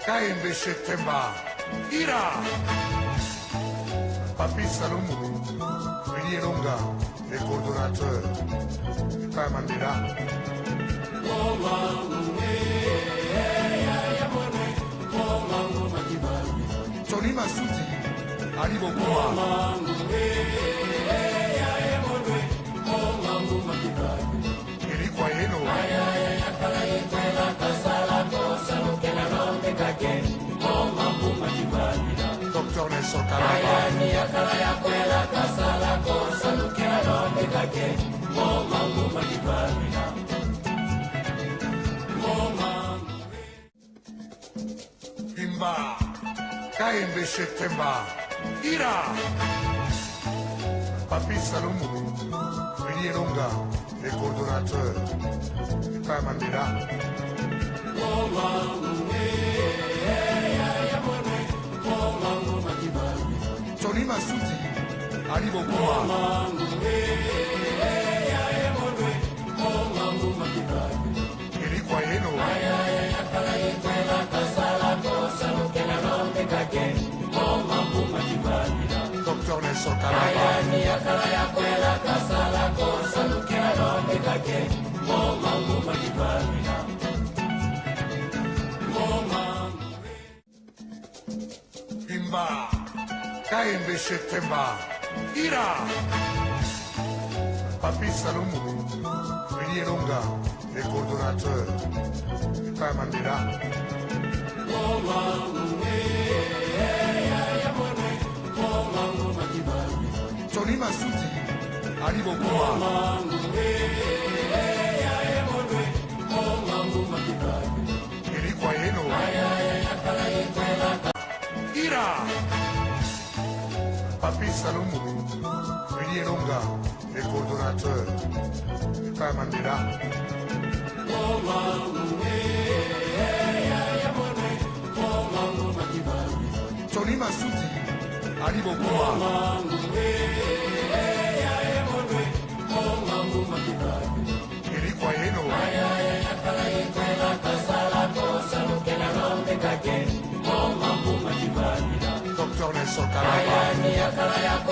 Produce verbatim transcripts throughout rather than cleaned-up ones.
Kayembe Setemba, Ira. Papi Salumu, Willy Elonga, le coordonnateur. Epa Mandela. Tony Masuti, Ali Bokuma. Elikwa yeno. Docteur Nelson Kalamba. Bimba, Kayembe Setemba, Ira. Papi Salumu, Willy Elonga, le coordonnateur. Epa Mandela. Tony Masuti, Ali Bokuma. Elikwa yeno. Docteur Nelson Kalamba. Bimba, Kayembe Setemba, Ira. Papi Salumu, Willy Elonga, le coordonnateur. Epa Mandela. Tony Masuti, Ali Bokuma. Elikwa yeno. Ira. Papi Salumu, Willy Elonga, le coordonnateur. Epa Mandela. Tony Masuti, Ali Bokuma. Elikwa yeno. Docteur Nelson Kalamba.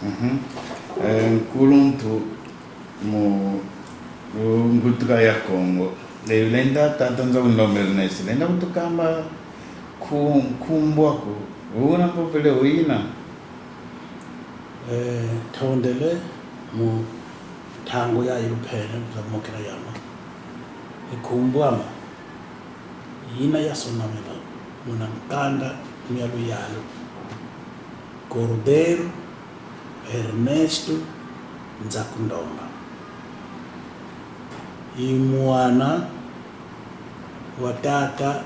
Mhm. Eh, nkuluntu mu, mu Ngutuka ya Kongo. Eh, lenda tata Nzau Ndombe Ernest, lenda kutukamba ku, nkumbu aku. Una mpovele wina. Eh, ntondele mu ntangu yayi lupene, nzamokela yama. Nkumbu ame. Ina yasonamena muna nkanda mia luyalu. Cordeiro Ernesto Nzakundomba. I mwana wa tata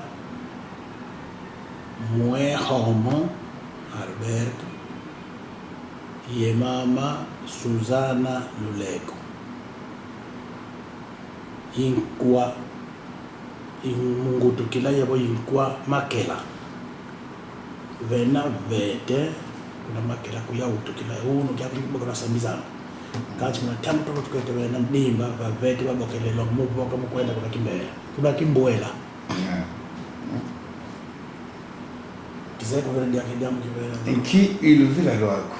Mwehomo Alberto, ye mama Susana Luleko. I nkwa, i mu Ngutukila yavo i nkwa Makela. Vena vete, kuna Makela kuya wutukila, unu kia kuli kubakala sambizana. Kansi kuna ntangu toko tukwete vena ndimba, vavete vabokelelo, muvoka mukwenda kuna Kimbela. Kuna Kimbwela. Yeah. Kizeye kuvela diaka diambu kivela. Nki iluvila lwaku?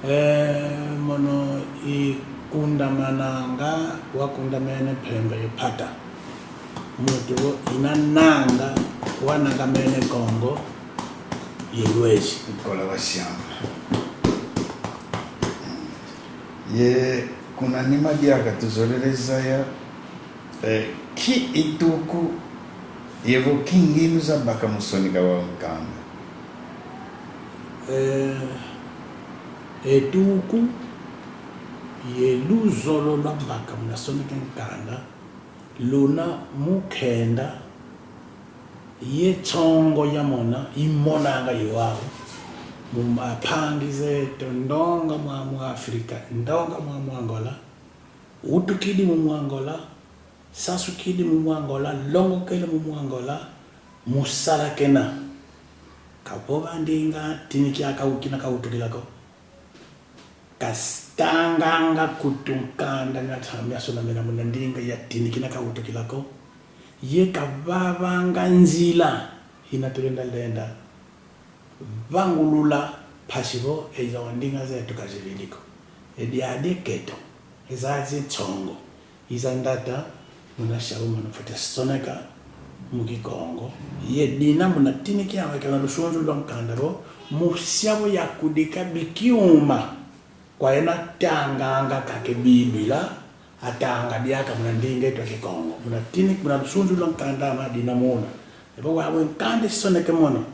Eh, mono ikundamananga, wakundamene mpemba ye mpata. Muntu ina nanga, wanangamene Kongo ye lwezi. Nkola wa siama. Ye kuna nima diaka tuzolele zaya, eh, ki ituku yevo ki nginu zabaka mu soneka wa nkanda. Eh, etuku ye luzolo lwabaka muna soneka nkanda, luna mu nkenda ye nsongo yamona, imonanga ye wau, mu mpangi zeto, ndonga mwa mu Afrika, ndonga mwa mu Angola, utukidi mu mu Angola, sasukidi mu mu Angola, longokele mu mu Angola, mu sala kena. Kavova ndinga tini kiaka kina kautukila ko. Katanganga nkutu nkanda na tami asonamena muna ndinga ya tini kina kautukila ko. Ye kavavanga nzila ina tulenda lenda vangulula, mpasi vo eza ndinga zeto kazivili ko. E diadi ekento, eza zi nsongo, iza ndata muna sia vo mono fwete soneka mu Kikongo. Ye dina muna tini kiame kia na lusunzu lwa nkanda vo, mu sia vo yakudika bikiuma, kwa ena tanganga kaka e Bibila, atanga diaka muna ndinga eto ya Kikongo. Muna tini, muna lusunzu lwa nkanda ama dina muna. Evo wau nkanda isoneke mono,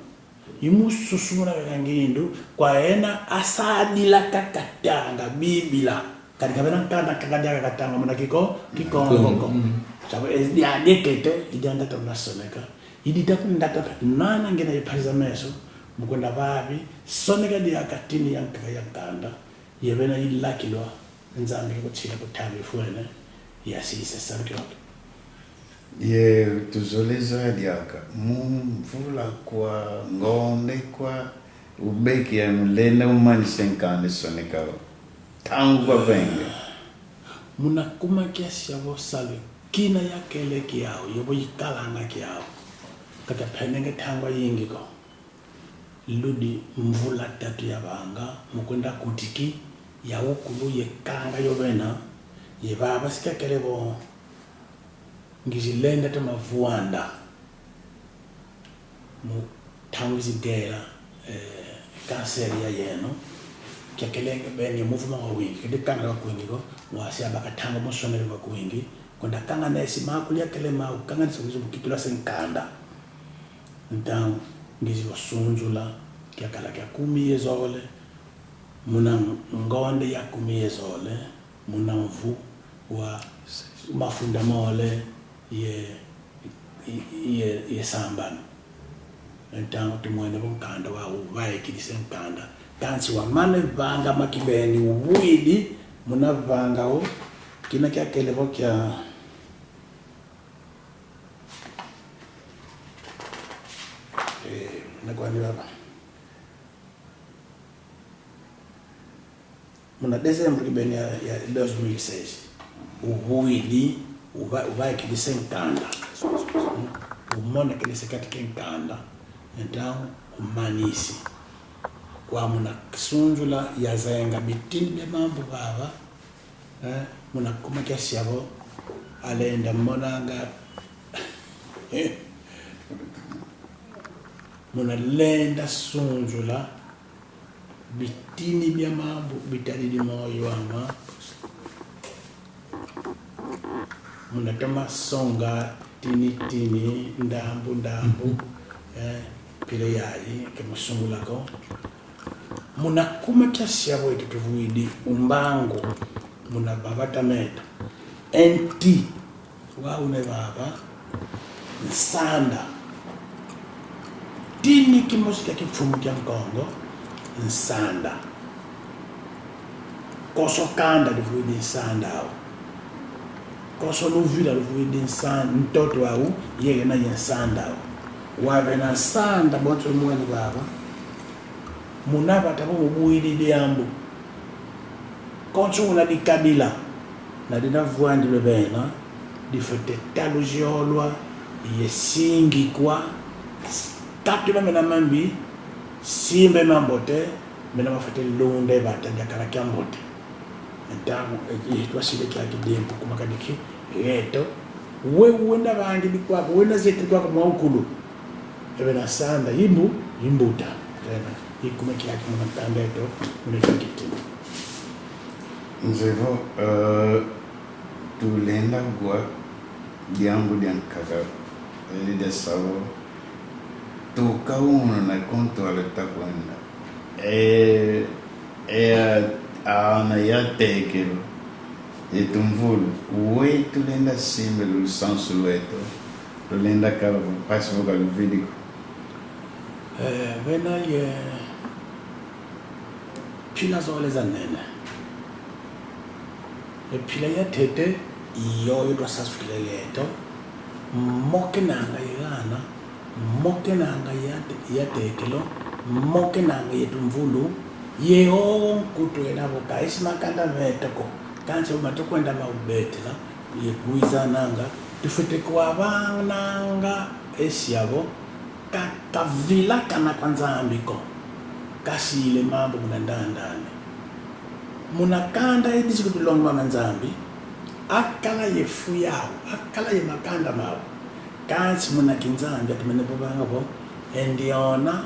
imususumuna kaka ngindu, kwa ena asadila kaka tanga Bibila. Kadi kavena nkanda kaka diaka katanga muna Kiko-, Kikongo ko. Mm. Savo, e diadi ekento, i dia ndata muna soneka. I dita kundata, nana ngina ye mpasi za meso, mu kwenda vavi, soneka diaka tini ya nkaka ya nkanda, ye vena ilakilwa, Nzambi kutila kutanga ifwene, ya sisa sabi kiloke. Ye tuzolele zaya diaka, mu mvula kwa, ngonde kwa, ubeki ya mulenda umanise nkanda isoneka wo. Ntangu kwa venge. Muna kuma kiasia vo salu kina yakele kiau, yovo ikalanga kiau. Kaka penenge ntangu yingi ko. Ludi mvula tatu yavanga, mu kwenda kutiki, ya ukulu ye kanga yo vena, ye vava si kiakele vo ngizi lenda toma vwanda. Mu ntangu zigela, eh, kanseri ya yeno, kiakelenge beni ye muvuma wawingi, kedi kanga wakwingi ko, wasi abaka ntangu mu soneka wakwingi, kwenda kanga nesi makuli yakele mau, kanga nesi wizi mu kitula se nkanda. Ntangu ngizi wasunzula, kiakala kia kumi ye zole, muna ngonde ya kumi ye zole, muna mvu wa mafunda mole ye, ye, ye sambanu. Ntangu tumwene vo nkanda wau, uvaikidi se nkanda. Kansi wamane vanga makibeni, uvwidi, muna vanga wo, kina kiakele vo kia, eh, nakwani baba. Muna dezembro kibeni ya, ya dois mil e seis, uvwidi, uva-, uvaikidi se nkanda. Umonekene se kati ke nkanda, entamu umanisi. Kwa muna kisunzula yazenga bitini bia mambu vava, eh, muna kuma kiasia vo, alenda monanga, muna lenda sunzula, bitini bia mambu bitadidi moyo ama. Muna toma songa tini tini, ndambu ndambu, eh, mpila yayi, ke musungula ko. Muna kuma kiasia vo eto tuvwidi umbangu, muna vavata meto. Enti, wau ne vava, nsanda. Tini kimosi kia kimfumu kia Nkongo, nsanda. Konso kanda luvwidi nsanda au. Konso luvila luvwidi nsan-, ntoto au, yeye na ye nsanda au. Wavena nsanda bonso lumwene vava. Muna vata vo mubwidi diambu. Konso una dikadila, na dina vwandilwe bena, difwete taluziolwa, ye singikwa, katula mena mambi, simbe mambote, Mena mafwete lunda e vata diakala kiambote. Entamu, e, e, twasile kiaki diempo kuma kadi ki, yeto. We, wenda vangidi kwaku, wenda zeti kwaku mwaukulu. Ebe na sanda, imbu, imbuta. Ena, ikuma kiaki muna kanda eto, muna kiaki tini. Nzevo, eh, tulenda gwa diambu diankaka, eli dia savo, tuka unu na kontu aleta kwenda. E, e a, ana yatekelo, e tumvulu, wetu lenda simbelo lusansu lweto, lulenda kala vo mpasi vo kaluvidiko. Eh, vena ye, mpila zole za nene. E mpila yatete, i yoyo twasasukila yeto, mokenanga ye ana, mokenanga ye ate-, ye atekelo, mokenanga ye tumvulu, ye o nkutu ena vo kaisi makanda meto ko, kansi o matukwenda maubetela, ye kwizananga, tufwete kwavananga esi avo, ka, kavilakana kwa Nzambi ko, kasile mambu muna ndandani. Muna kanda edisi kutulonga mama Nzambi, akala ye fu yau, akala ye makanda mau. Kansi muna kinzambi atumene vovanga vo, e ndiona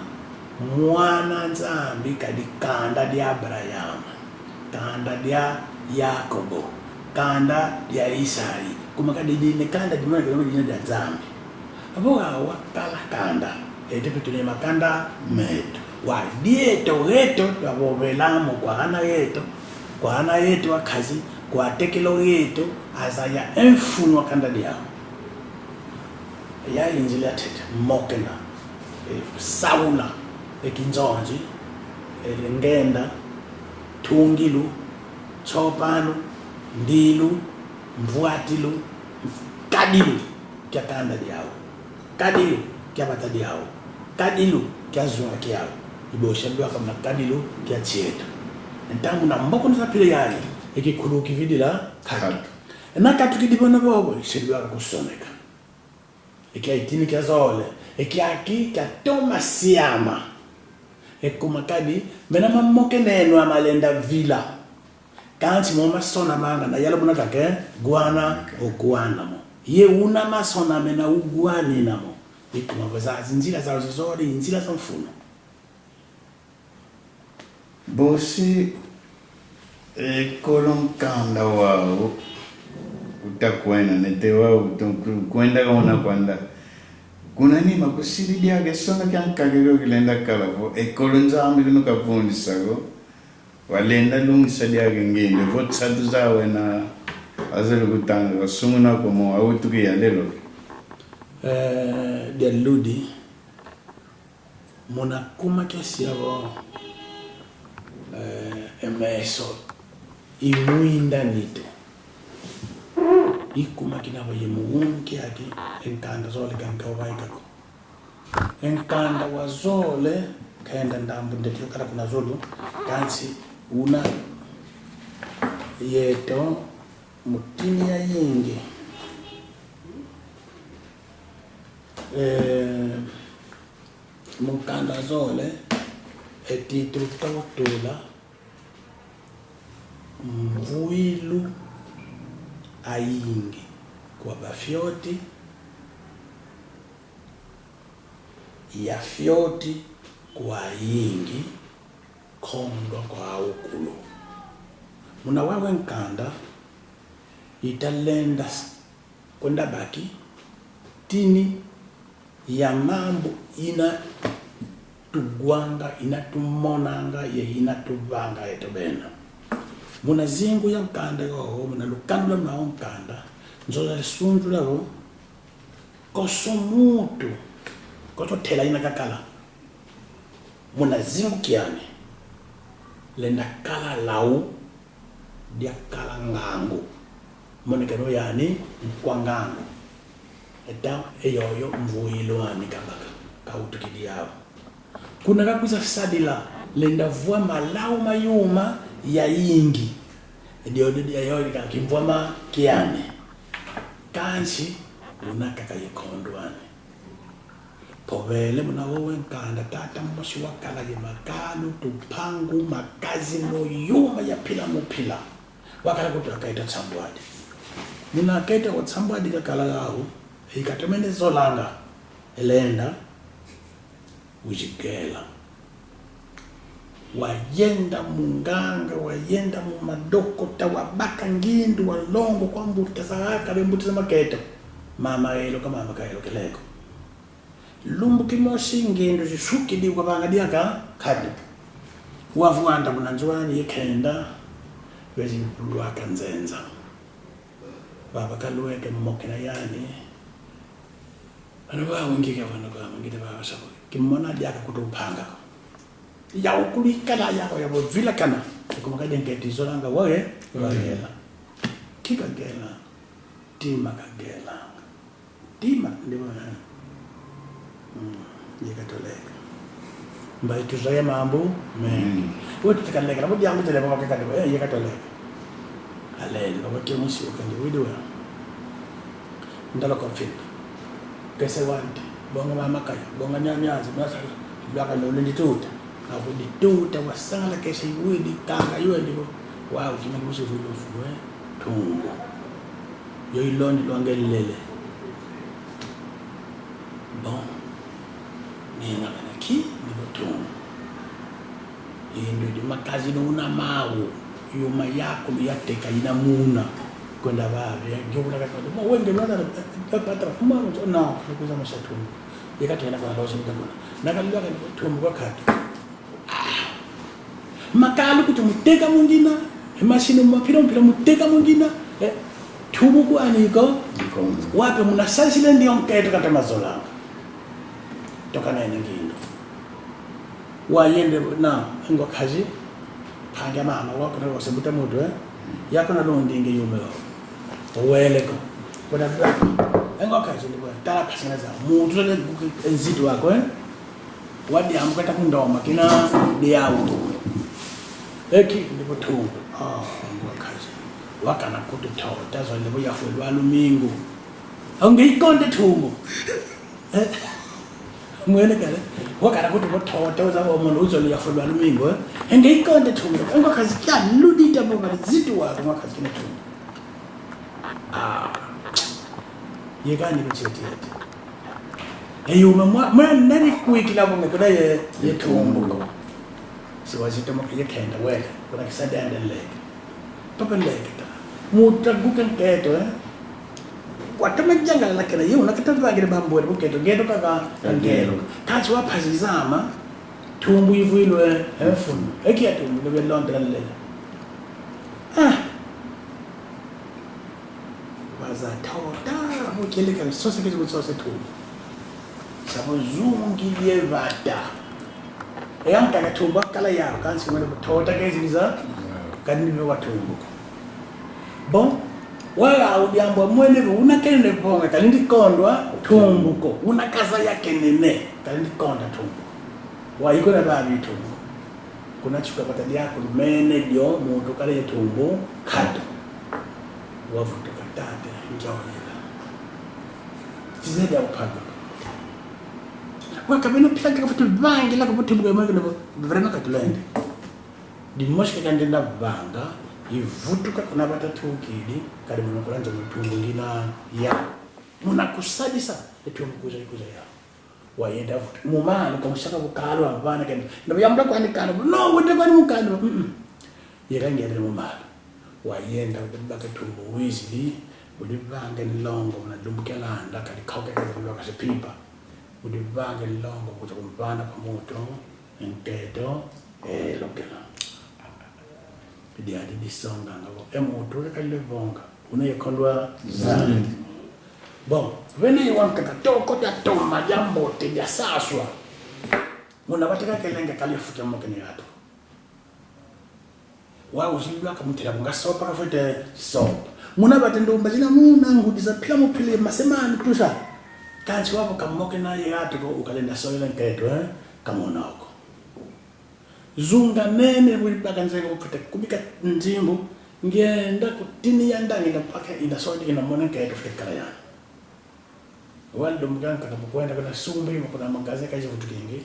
mwana Nzambi kadi kanda dia Abrahama, kanda dia Yakobo, kanda dia Isai, kuma kadi dine kanda dimona kadi dine dia Nzambi. Avo awa kala kanda, eto mpe tuna makanda meto. Wa dieto, eto, twavovela mo kwa ana eto, kwa ana eto akazi, kwa atekelo eto, azaya e mfunu wa kanda diau. Yayinzila tete, mokena, e, saula, e kinzonzi, e, ngenda, tungilu, nsopanu, ndilu, mvwatilu, kadilu, kia kanda diau. Kadilu kia vata diau. Kadilu kia zunga kiau. Ibo shalwaka muna kadilu kia nsi eto. Entamu na mboko nisa pile yayi, e kikulu kividila katu. Katu. Ena katu kidi bona bobo, shalwaka kusoneka. E kia itini kia zole, e kiaki kia toma siama. E kuma kadi, mena mamoke neno amalenda vila. Kansi mo masonamanga na yalo muna kake, gwana, o gwana mo. Ye una masona mena ugwanina mo. Ikuma vo zazi nzila zau zizole, nzila za mfunu. Bosi, e, kolo nkanda wau, utakwenda, nete wau, utu-, ku-, kwenda kaona kwanda. Kuna nima kusidi diaka e sona kiankaka kio kilenda kala vo, e kolo Nzambi kuno kavundisa ko. Walenda lungisa diaka ngende, vo nsatu za wena azele kutanga, wasunguna ko mo, awutuki ya lelo. Eh, dia ludi, muna kuma kiasi avo, eh, e meso, imwinda nitu. Ikuma kina vo ye muwungi aki, e nkanda zole kanka uvaika ko. E nkanda wa zole, kenda ndambu ndeti kala kuna zulu, kansi una yeto mutini yayingi. Eh, mu nkanda zole, e titulu tutawutula, mvwilu ayingi kwa bafioti, yafioti kwa yingi, kondwa kwa aukulu. Muna wewe nkanda, italenda s-, kwenda baki, tini ya mambu ina tugwanga, ina tumonanga, ye ina tuvanga eto bena. Muna zingu ya nkanda yoho, muna lukanu lwa mao nkanda, nzola lisunzula vo, konso muntu, konso tela ina kakala muna zingu kiani, lenda kala lau, diakala ngangu. Monekeno yani nkwa ngangu. Eta, e yoyo mvwilu ani kabaka, kawutukidi yau. Kuna kakwiza sadila, lenda vwama lau mayuma yayingi. Dio, dio, dio, dio, kimvwama kiani. Kansi, una kaka ye kondwa ani. Mpovele muna wowo e nkanda, tata mosi wakala ye makalu, tupangu, makazino, yuma ya mpila mu mpila. Wakala kutu aketa nsambwadi. Muna aketa wa nsambwadi kakala wau, e katomene zolanga, elenda, uzigela. Wayenda mu nganga, wayenda mu madokota, wabaka ngindu, walongwa kwa mbuta za akala, mbuta za maketa. Mama eloka, mama kaelokele ko. Lumbu kimosi ngindu zisukidi kwa banga diaka kadi. Wavwanda muna nzo ani ye kenda, wezi lwaka nzenza. Baba kalweke mokena yani. Ana ba wengike wana kwa mengite baba sabo. Kimona diaka kutu upanga. Ya ukulu ikala yako ya bovila kana. Kuma kadi nketi zolanga wawe, wayela. Kika gela. Tima kagela. Tima, ndi bo, eh. Mm, ye katoleka. Mba ituzaya mambu, me. Mm. Wetu tekaleka, na budi yangu tele baba kekadi, eh, ye katoleka. Alele, baba kio musi ukandi, widu wa. Ndalo kwa fina. Kese wante, bonga mama kaya, bonga nyamyazi, masala, baka no lendi tuta. Abu di tuta, wasangala kese iwidi, kanga, iwidi bo. Wau, kima musi vulu fue, tungu. Yo ilondi lwangelele. Bon. Ninga mena ki, ni butungu. Indu di makazino una mau. Yuma yakulu yateka ina muna. Kwenda babi, ya, ngiyo kula kaka. Mo wenge mwana, eh, eh, patra, fuma, no, kuza mashatungu. Yeka tuena kwa losi mtakuna. Naka lwa kwa tumbu kwa katu. Makalu kuti muteka mungina, e masini mapira mpira muteka mungina, e, tubu kwani ko, wape muna sansile ndi onketo kata mazola. Toka na ene ngindo. Wayende na, ngo kazi, pangia mama, wako na wose buta mutu, eh? Yako na londi nge yume wao. Owele ko. Kuna bla. Ngo kazi, ndi kwa, tala pasina za, mutu le buki nzito wako, eh? Wadi amu kata kundoma, kina diawu. Eki, ndipo tumbu. Ah, ngo kazi. Wakana kutu tota, zo ndipo yafwe lwa lumingu. Onge ikonde tumbu. Eh? Mwene kale. Wakana kutu bo tota, oza bo mono uzo yafwe lwa lumingu, eh? Onge ikonde tumbu. Ngo kazi kia ludi tabo bali zitu wa, ngo kazi kina tumbu. Ah. Yegani kucheti yeti. Eyuma mwa, mwa nani kwikila bunge kuna ye, ye tumbu ko. Si wazito mo ye kenda wele, kuna kisadi ande leke. Papa leke ta. Muta guka nketo, eh. Watama janga la kena, ye una kata vagire bambu, nketo, ngeto kaka, ngelo. Kansi wa pazi zama, tumbu ivwilwe, eh, funu. Eki ya tumbu, nge londra lele. Ah. Waza tota, mukele kali sose kezi kutsose tumbu. Sabo zungi ye vata. E ankaka tumbu akala ya, kansi mwene tota kezi liza, kani ni wa tumbu ko. Bon, wala udiambo mwene una kene bonga, kali ndi kondwa tumbu ko. Una kaza ya kenene, kali ndi konda tumbu. Wa iko na babi tumbu. Kuna chuka pata diaku lumene dio muntu kale ye tumbu katu. Wavutuka tate, nkia wanyela. Chize dia upaka. Wakabena pila kaka futu vangila kubuti mbuga mweke na vrema katulende. Dimoshi kaka ndenda vanga, ivutuka kuna bata tukidi, kadi muna kula nzo mu tumbu ngina ya. Muna kusadisa, e tumbu kuza, kuza ya. Wayenda vutu. Mu malu, kwa musaka bukalu, abana kenda. Ndaba yambula kwani kanu. No, wende kwani mukanu. Mm-mm. Yeka ngende mu malu. Wayenda, baka tumbu wizili. Udi vange nlongo, muna dumbu kia landa, kali kauke kali baka se pipa. Udi vange nlongo, kuja kumvana kwa mutu, nketo, e, lokela. Diadi disonga ngabo. E mutu, ule kali le vonga. Una ye kondwa zandi. Bon, vene ye wankaka toko dia toma, dia mbote, dia saswa. Muna bateka kelenge kali fuke moke ni atu. Wa uzilwa ka mutela bunga sopa ka fwete sopa. Muna bate ndumba zina muna ngudi za pila mu pila masemani tusa. Kansi wabo kamoke na ye atu ko ukalenda soyela nketo, eh? Kamonoko. Zunga mene wili baka nzenga upita kubika nzimbu, ngenda kutini ya ndangi na paka ina sodi ina mona nketo fika kala yana. Waldo muganga kabukwenda kuna sumbi, kuna magaze kazivutukingi,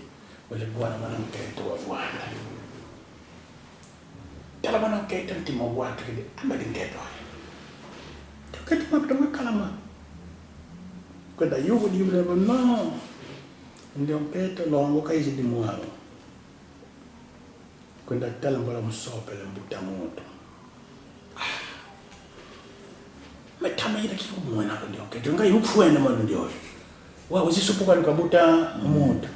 wele wana mwana nkento wavwanda. Tala mwana nkento ntima watukidi, amba di nkento. Nkento mapita mwe kalama. Kwenda yuvu di yuvu no. Ndio nkento longo kaizidi mwalo. Kwenda tala mbala musopele mbuta muntu. Ah. Metama ina kikumwena ko ndio nkento. Ngai upwene mwana ndio. Wa uzi supu kwa nuka mbuta muntu.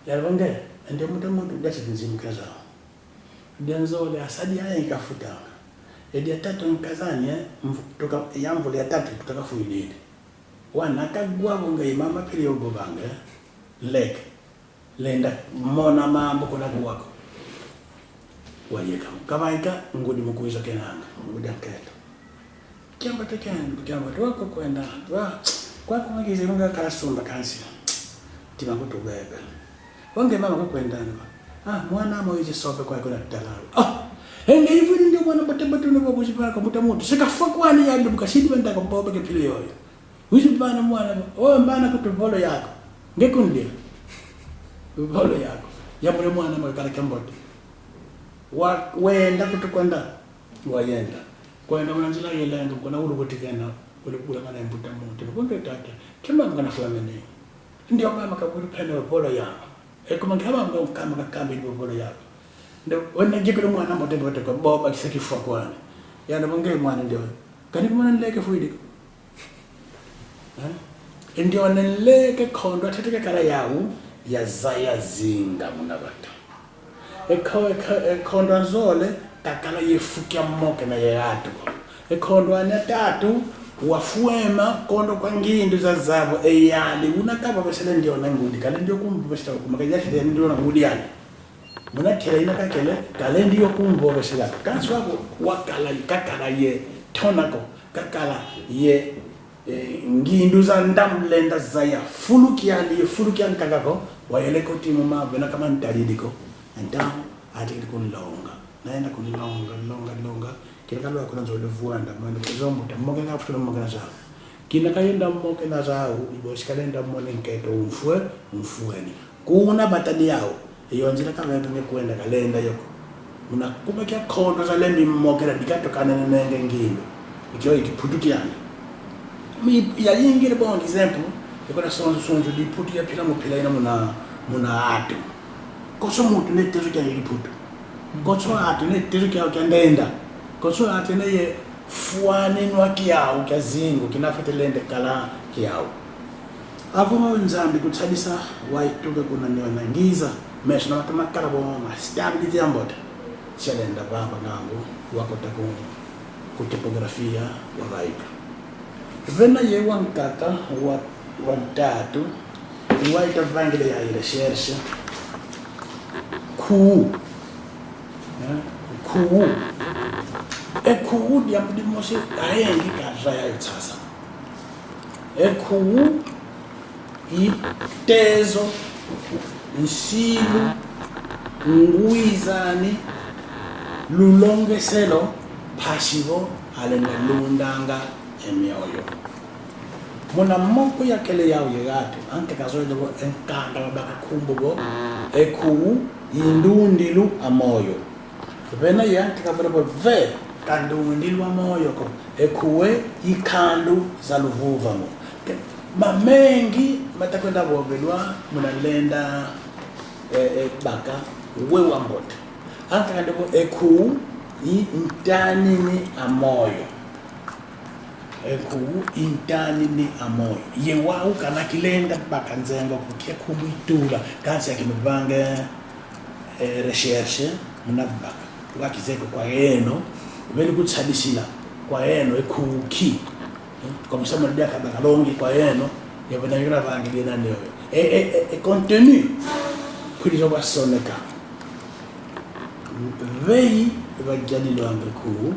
Yalonge, ndio mbuta muntu dasi nzimukeza. Dia nzole asadi aye ikafutanga. Edi ya tatu nkazani, eh, mvu-, tuka, ya mvula ya tatu tuka kafuilili. Wana kagwa bonga imama pili yo bobanga, eh. Leke. Lenda mona mambu kuna kuwako. Wayeka. Kabaika ngudi mukwiza kenanga. Ngudi ankento. Kiamba te ken, kiamba te wako kwenda. Wa, kwa kuma kizi munga kasumba kansi. Tima kutu bebe. Wange mama kukwenda nwa. Ah, mwana mo izi sope kwa kuna tala. Ah, enge ifu ndio mwana bote bote nwa kuzipa kwa mbuta muntu. Seka fwa kwani ya ndubuka sidi banda kwa bobe ke pili yoyo. Wizi bana mwana, oh, mbana kutu volo yako. Nge kundia. Volo yako. Ya mule mwana mwe kala kiambote. Wa, wenda kutu kwenda. Wayenda. Kwenda mwana nzila yelendo, kuna ulu kutikena, ulu kula mana mbuta muntu. Kunde tata. Kima mkana flamene. Ndio mama kabulu pene volo yako. E kuma kama mkama kakambi volo yako. Ndio, wena jikulu mwana mbote mbote kwa boba kiseki fwa kwani. Yana bonge mwana ndio. Kani kumana nleke fuidi. Eh? Ndio nenleke kondo ateteke kala yau, yazaya zinga muna bata. Eko, eko, e kondo anzole, kakala ye fukia moke na ye atu. E kondo ane atatu, wafwema, kondo kwa ngindu zazavo, e yandi, una kaba besele ndio na ngudi, kale ndio kumbu besele kumaka yashile ndio na ngudi yandi. Muna tela ina kakele, kale ndio kumvovesela. Kansi wako wakala, kakala ye tonako, kakala ye, eh, ngindu za ndambu lenda zaya. Fulu kiandi ye fulu kiandi kakako, wayele ko timu ma, vena kama ntalidi ko. Entamu, ati kili kunlonga. Naenda kunlonga, longa, longa. Kina kalwa kuna nzole vwanda, mwende kuzombo, ta moke nga kufuna moke na zau. Kina kayenda moke na zau, ibo sikalenda mone nkento umfwe, umfweni. Kuna batani yau, iyo nzila kaveve nge kwenda kalenda yoko. Muna kuma kia kondo za lembi moke na dikato kanene nenge ngindo. Ikio iti putu kiani. Mi ya yingile bon example, yoko na sonzu sonzu di putu ya pila mu pila ina muna, muna atu. Koso muntu ne tezo kia ili putu. Koso atu ne tezo kia, kia ndenda. Koso atu ne ye fwani nwa kiau kia zingu, kina fete lende kala kiau. Avo Nzambi kutsadisa waituka kuna niona ngiza, meso na matama kala bo ma stabilité ya mbote. Sialenda baba ngangu, wakota ku, ku topografia, wavaika. Vena ye wankaka, wa, wantatu, iwaita vangile ya recherche. Kuu. Eh, kuu. E kuu diambu dimosi aengi kazaya yo sasa. E kuu i tezo, nsilu, ngwizani, lulongeselo, mpasi vo alenda lundanga e mioyo. Muna moko ya kele yau ye gatu, ante kazoele vo e nkanda wabaka kumbu vo, e kuu i ndundilu a moyo. Vena ye ante kabala vo ve ka ndundilu a moyo ko, e kuu i kandu za luvuva mo. Ke, mamengi mata kwenda vovelwa muna lenda, e, e, baka we wa mbote. Ante kande vo e kuu i ntanini a moyo. E kuu i ntanini a moyo. Ye wau kana kilenda baka nzengo ko kia kumbu itula, kansi akimuvanga, eh, recherche, muna baka. Wakizeko kwa eno, veni kutsadisila kwa eno, e kuu ki. Eh, kwa musamu dia kabaka longi kwa eno, ye vena yura vangi dia nani oyo. E, e, e, e contenu, kuli zo basoneka. Vei, va jani lwange kuu,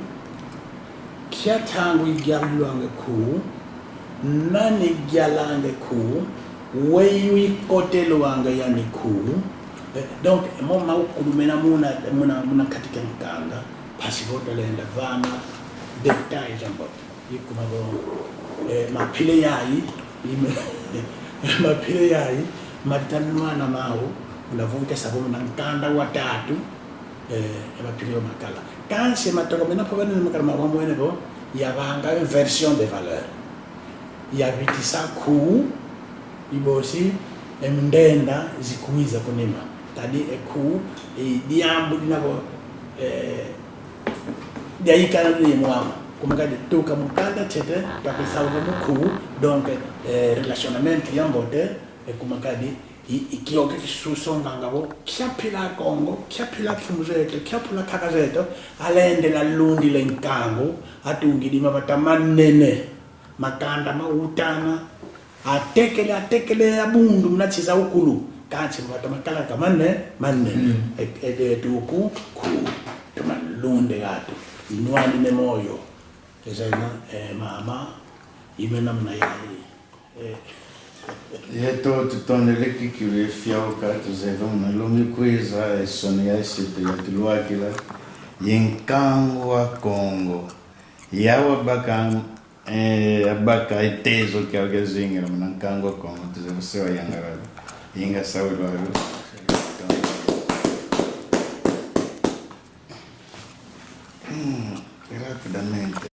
Kia ntangu igialilwange kuu, nani igialange kuu, weyi ikotelwange yani kuu. Eh, donc, mo ma ukulumena muna, muna, muna kati kia nkanda, mpasi vo twalenda vana détails za mbote. Ikuma vo, eh, mapile yayi, Ime, mapile yayi, matanwana mau, unavuta savo muna nkanda wa tatu, eh, e mapile yo makala. Kansi matoko mena po bana makala mawamwene vo, yavanga une version de valeur. Yavitisa ku, ibosi, e mundenda zikwiza kunima. Tadi e ku, e diambu dina vo, eh, diaikala ni mwama. Kuma kadi tuka mukanda tete, twakwisa uka muku, donc, eh, relationnement ya mbote, eh, kuma kadi, i, i kioke kisusonganga vo, kia mpila Kongo, kia mpila mfumu zeto, kia mpila nkaka zeto, alendela lundila nkangu, atungidi mavata manene, makanda mautana, atekele, atekele, abundu, muna nsi za ukulu, kansi mavata makalaka mane, mane, mm, e, e, e, tuku, ku, toma lunde gatu, nwanine moyo, ezana, eh, mama, ime namna yayi. Eh. Yeto tutondele kikilu ye fiauka, tuzeye vo muna lumbu ikwiza, e soni ya isitu yatulwakila, ye nkangu wa Kongo. Yau abaka, eh, abaka e tezo kiau kiazingila muna nkangu wa Kongo, tuzeye vo se wayangalala. Inga sawi lwalu.